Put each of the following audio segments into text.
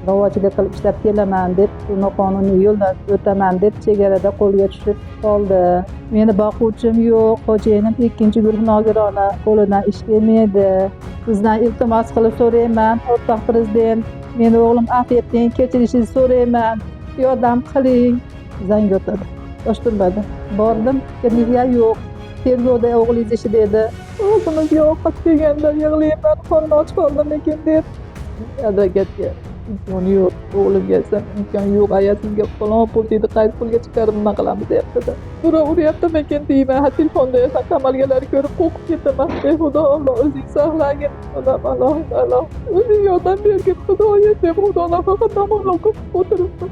Novvoychilik qilib ishlab kelaman deb, shu noqonuniy yo'ldan o'taman deb chegarada qo'lga tushib qoldi. Meni boquvchim yo'q, xo'jayinim ikkinchi guruh nogironi, qo'lidan ish kelmaydi. Sizdan iltimos qilib so'rayman, o'rtoq prezident, meni o'g'lim afv eting, kechirishingizni so'rayman, yordam qiling. Zang o'tadi, Toshturbada bordim, kirgizgan yo'q, tergovda o'g'lingiz ishi dedi. O'zimizga ovqat kelganda yig'layman, qorni och qoldimikin deb. Advokatga imkoni yo'q, o'g'limga aytsam imkon yo'q, aya sizga falon pul deydi, qaysi pulga chiqarib nima qilamiz deyaptida. Birov uryaptimikin deyman, ha telefonda esa qamalganlarni ko'rib qo'rqib ketaman. Ey Xudo, Alloh o'zing saqlagin, Alloh, Alloh, Alloh, o'zing yordam bergin Xudoyim deb Xudodan faqat namoz o'qib o'tiribman.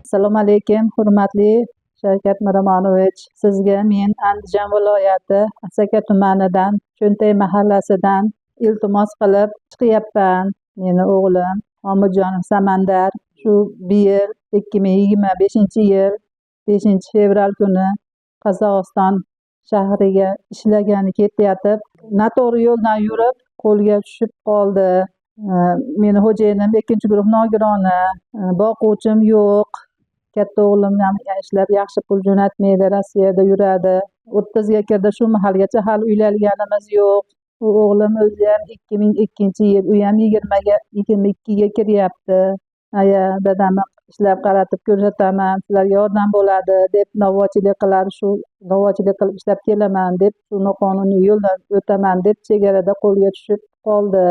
Assalomu alaykum, hurmatli Shavkat Miromonovich. Sizga men Andijon viloyati Asaka tumanidan, Cho'ntay mahallasidan iltimos qilib chiqyapman. Meni o'g'lim Homidjonov Samandar shu bu yil 2025-yil 5-fevral kuni Qozog'iston shahriga ishlagani ketayotib, noto'g'ri yo'ldan yurib qo'lga tushib qoldi. Meni xo'jayinim ikkinchi guruh nogironi, boquvchim yo'q. Katta o'g'lim ham ishlab yaxshi pul jo'natmaydi, Rossiyada yuradi. 30ga kirdi, shu mahalgacha hali uylanganimiz yo'q. U o'g'lim o'zi ham 2002-yil, u ham 20ga, 22ga kiryapti. Aya, dadamni ishlab qaratib ko'rsataman, sizlarga yordam bo'ladi deb novvoychilik qilar, shu novvoychilik qilib ishlab kelaman deb, shu noqonuniy yo'ldan o'taman deb chegarada qo'lga tushib qoldi.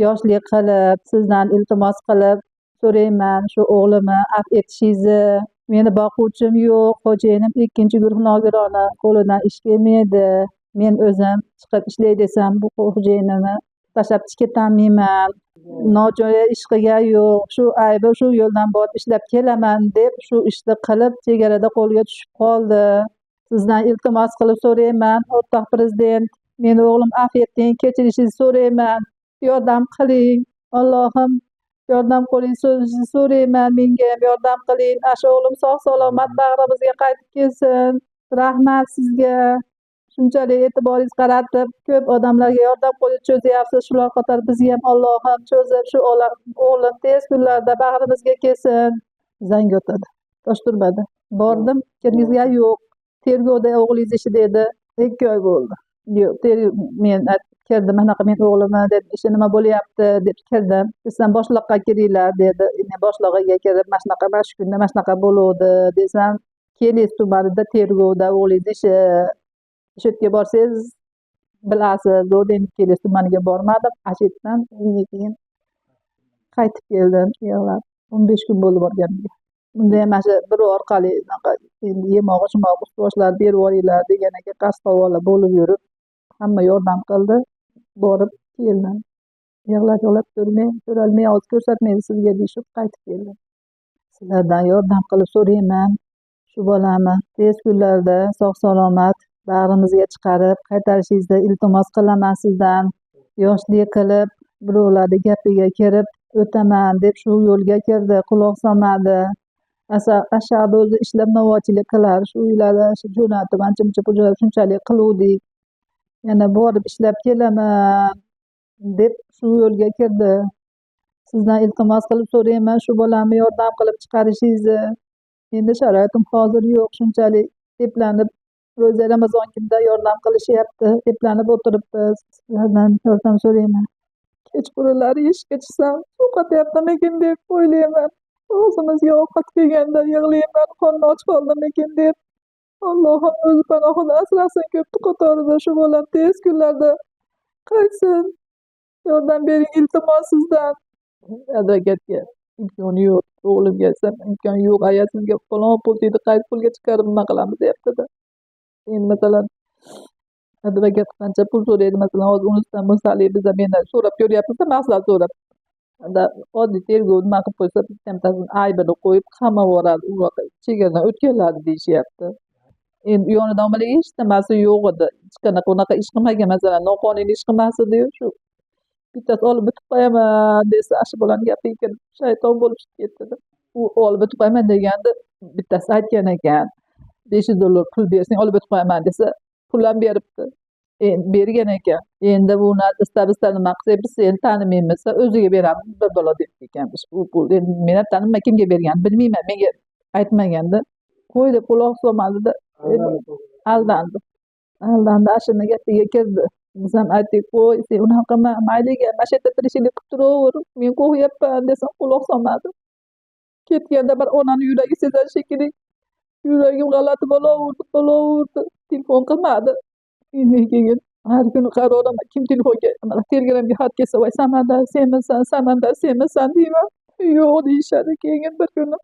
Yoshlik qilib, sizdan iltimos qilib so'rayman, shu o'g'limni afv etishingizni. Meni boquvchim yo'q, xo'jayinim ikkinchi guruh nogironi, qo'lidan ish kelmaydi. Men o'zim chiqib ishlay desam, bu xo'jayinimni tashlab ketolmayman. Nojo'ya ish qilgan yo'q, shu aybi shu yo'ldan borib ishlab kelaman deb shu ishni qilib chegarada qo'lga tushib qoldi. Sizdan iltimos qilib so'rayman, o'rtoq prezident, meni o'g'lim afv eting, kechirishingizni so'rayman, yordam qiling. Allohim yordam qo'lingizni cho'zishini so'rayman, menga ham yordam qiling. Ana shu o'g'lim sog' salomat bag'rimizga qaytib kelsin. Rahmat sizga. Shunchalik e'tiboringiz qaratib, ko'p odamlarga yordam qo'li cho'zyapsiz. Shular qatori bizga ham Allohim cho'zib, shu o'g'lim tez kunlarda bag'rimizga kelsin. Zang o'tadi, Toshturbada bordim, kirgizgan yo'q, tergovda o'g'lingiz ishi dedi. 2 oy bo'ldi. Yo'q, men kirdim, anaqa men o'g'limni dedim, ishi nima bo'lyapti deb kirdim. Desam, boshliqqa kiringlar dedi. Men boshlig'iga kirib, mana shunaqa, mana shu kunda mana shunaqa bo'luvdi desam, Kelis tumanida tergovda o'g'lingiz ishi, o'sha yerga borsangiz bilasiz dedim. Kelis tumaniga bormadim, ana shu yerdan uyga keyin qaytib keldim yig'lab. 15 kun bo'ldi borganimga. Bunda ham mana shu birov orqali unaqa endi yemoq ichmoq ust boshlar berib yuboringlar degan ekan, qarz havola bo'lib yurib hamma yordam qildi, borib keldim. Yig'lab yig'lab ko'rmay ko'rolmay, hozir ko'rsatmaydi sizga deyishib qaytib keldim. Sizlardan yordam qilib so'rayman, shu bolani tez kunlarda sog' salomat bag'rimizga chiqarib qaytarishingizni iltimos qilaman sizdan. Yoshlik qilib birovlarni gapiga kirib o'taman deb shu yo'lga kirdi, quloq solmadi. Ashadi o'zi ishlab novvoychilik qilar, shu uylarda shu jo'natib ancha muncha pul jo'natib shunchalik qiluvdik. Yana borib ishlab kelaman deb shu yo'lga kirdi. Sizdan iltimos qilib so'rayman, shu bolamni yordam qilib chiqarishingizni. Endi sharoitim hozir yo'q, shunchalik eplanib ro'za Ramazon kunda yordam qilishyapti, eplanib o'tiribmiz. Sizlardan yordam so'rayman. Kechqurunlari eshikka chiqsam, sovqotyaptimikin deb o'ylayman. Og'zimizga ovqat kelganda yig'layman, qorni och qoldimikin deb. Allohim o'zi panohida asrasin ko'pni qatorida shu bolam tez kunlarda qaytsin. Yordam bering iltimos sizdan. Advokatga imkoni yo'q, o'g'limga aytsam imkon yo'q, aya sizga falon pul deydi, qaysi pulga chiqarib nima qilamiz deyaptida. Endi masalan advokat qancha pul so'raydi, masalan hozir unisidan bo'lsa biza mendan so'rab ko'ryapmizda, maslahat so'rab. Oddiy tergov nima qilib qo'ysa, bittasini aybini qo'yib qamab yuboradi, u chegaradan o'tganlar deyishyapti. Endi u yonidan hech nimasi yo'q edi, hech qanaqa unaqa ish qilmagan, masalan noqonuniy ish qilmas ediyu, shu bittasi olib bitib qo'yaman desa, shu bolani gapiga kirib shayton bo'lib chiqib ketdida. U olib bitib qo'yaman deganda bittasi aytgan ekan, $500 pul bersang olib bitib qo'yaman desa, pul ham beribdi. Endi bergan ekan. Endi bu istab istab nima qilsak, biz seni tanimaymiz, o'ziga beramiz bir balo debdi ekanmish. U pul endi men ham tanimayman, kimga berganini bilmayman, menga aytmaganda. Qo'y deb quloq solmadida, aldandi. Aldandi, ana shuni gapiga kirdi. Biz ham aytdik, qo'y, sen unaqa qilma, mayliga, mana shu yerda tirikchilik qilib turaver, men qo'rqyapman desam quloq solmadi. Ketganda bir onani yuragi sezadi shekilli. Yuragim g'alati bo'laverdi, bo'laverdi. Telefon qilmadi. Endi keyin har kuni qarovlaman, kim telefonga, Telegramga xat kelsa, voy Samandar senmisan, Samandar senmisan deyman. Yo'q deyishadi. Keyin bir kuni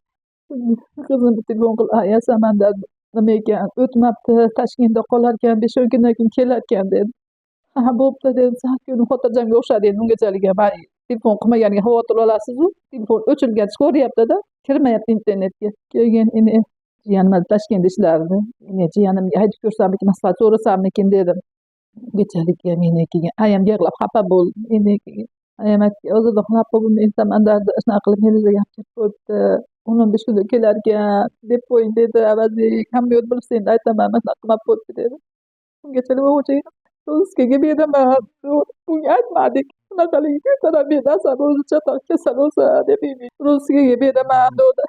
qizim telefon qilib, aya Samandar nima ekan, o'tmabdi, Toshkentda qolarkan, 5-10 kundan keyin kelarkan dedi. Ha, bo'pti dedim, sal ko'nglim xotirjamga o'xshadi endi ungachalik ham telefon qilmaganiga xavotir olasiz-u, telefon o'chirilgan chiqaveryapti-da, kirmayapti internetga. Keyin endi jiyanim Toshkentda ishlardi. Endi jiyanimga aytib ko'rsammikin, maslahat so'rasammikin dedim. Ungachalik ham endi keyin ayam yig'lab xafa bo'ldi. Endi keyin ayam aytdi, hozirda xafa bo'lmang, Samandar shunaqa qilib meni gap kelib qo'yibdi. 10-15 kunda kelarkan deb qo'ying dedi. Avazbek hamma yo'q bilsa endi aytaman, mana shunaqa qilmab qo'yibdi dedi. Ungachalik xo'jayinim Ro'zkaga beraman, bunga aytmadik. Shunaqaligi ko'tarolmaydi, asabi o'zi chatoq kasal bo'lsa deb Ro'zkaga beraman dedi.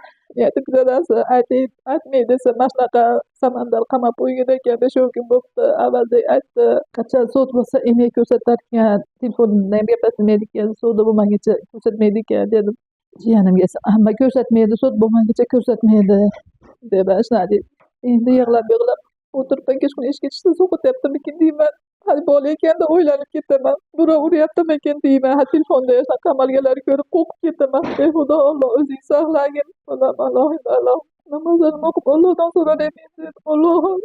Aytib dadasi ayting, aytmay desa mana shunaqa Samandar qamab qo'ygan ekan, 5-10 kun bo'libdi. Avvalda aytdi, qachon sud bo'lsa endi ko'rsatarkan, telefonda ham gaplashmaydi ekan, sudi bo'lmaguncha ko'rsatmaydi ekan dedim. Jiyanimga esa hamma ko'rsatmaydi, sud bo'lmaguncha ko'rsatmaydi deb shunaqa deydi. Endi yig'lab yig'lab o'tiribman, kechqurun ishga tushsa sovqotyaptimikin deyman. Hali bola ekanda o'ylanib ketaman. Birov uryaptimikin deyman. Ha, telefonda shunaqa qamalganlarni ko'rib qo'rqib ketaman. Ey Xudo, Alloh o'zing saqlagin. Bolam, Allohim, Alloh. Namozlarimni o'qib Allohdan so'rayman dedim. Allohim,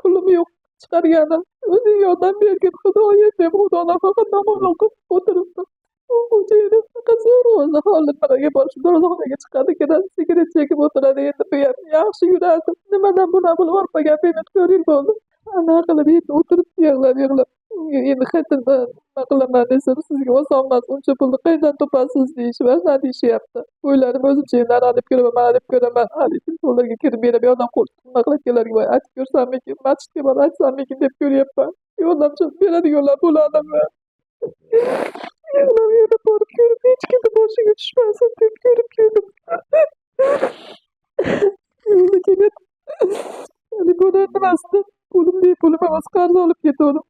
pulim yo'q chiqarganim. O'zing yordam bergin Xudoyim deb Xudodan faqat namoz o'qib o'tiribman. Xo'jayinim faqat zo'r o'zi holimalarga borib dorixonaga chiqadi, kiradi, sigaret chekib o'tiradi. Endi bu ham yaxshi yuradi. Nimadan bunaqa qilib yuborib qolgan 4 yil bo'ldi. Anaqa qilib endi o'tirib yig'lab yig'lab endi qayerdan nima qilaman desam, sizga oson emas, uncha pulni qayerdan topasiz deyishyapti, deyishyapti. O'yladim o'zimcha endi ana deb ko'raman, mana deb ko'raman. Haligi telefonlarga kirib berib yordam qo'l nima qilayotganlarga aytib ko'rsammikin, masjidga borib aytsammikin deb ko'ryapman. Yordamchi beradiganlar bo'ladimi? Yig'lab yig'lab borib ko'rib, hech kimni boshiga tushmasin deb ko'rib keldim. Yo'lda kelyapti. Haligi buni nimasida pulim bepulim emas, qarz olib ketgandim.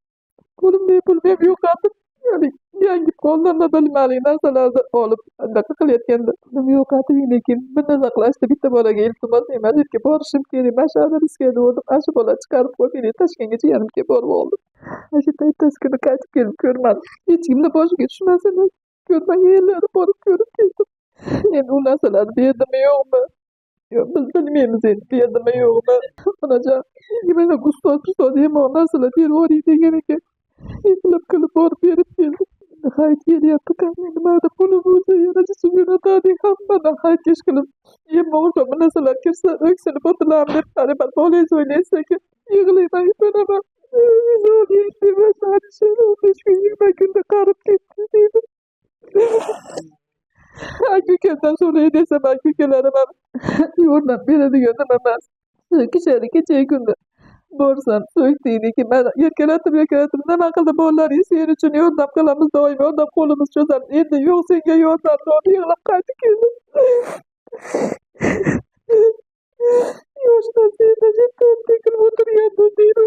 Pulim bepulim ham yo'qotib, ya'ni yangib qoldim va bilmadik narsalarni olib anaqa qilayotganda pulim yo'qotib, lekin bir narsa qilishdi. Bitta bolaga iltimos, men masjidga borishim kerak, mana shu adresga degandim. Ana shu bola chiqarib qo'yib, meni Toshkentgacha jiyanimga borib oldim. Ana shu yerda ertasi kuni qaytib kelib ko'rmadim. Hech kimni boshiga tushmasin, ko'rmagan yerlarni borib ko'rib keldim. Endi u narsalarni berdimi yo'qmi? Yo'q, biz bilmaymiz endi berdimi yo'qmi. Onajon, mana ustoz ustoz yomon narsalar berib yuboring degan ekan. Yig'lab kulib borib berib keldim. Endi hayit kelyapti, qani nimada puli bo'lsa yana jism jo'natadi. Hammadan hayitga ish qilib yemoq bir narsalar kirsa o'ksinib o'tilaman deb hali bir bolangiz o'ylaysiz ekan. Yig'layman, yupanaman. 15 kun, 20 kunda qarib ketdi deydi. Aka ukamdan so'ray desam, aka ukalarim ham yordam beradigan nima emas. So'kishadi, kechagi kunda borsam so'kdi, lekin mana erkalatib erkalatib nima qildi bolalaring, sen uchun yordam qilamiz, doim yordam qo'limiz cho'zamiz, endi yo'q senga yordam deb yig'lab qaytib keldim. Yoshdan tekilib o'tirgandim deydi.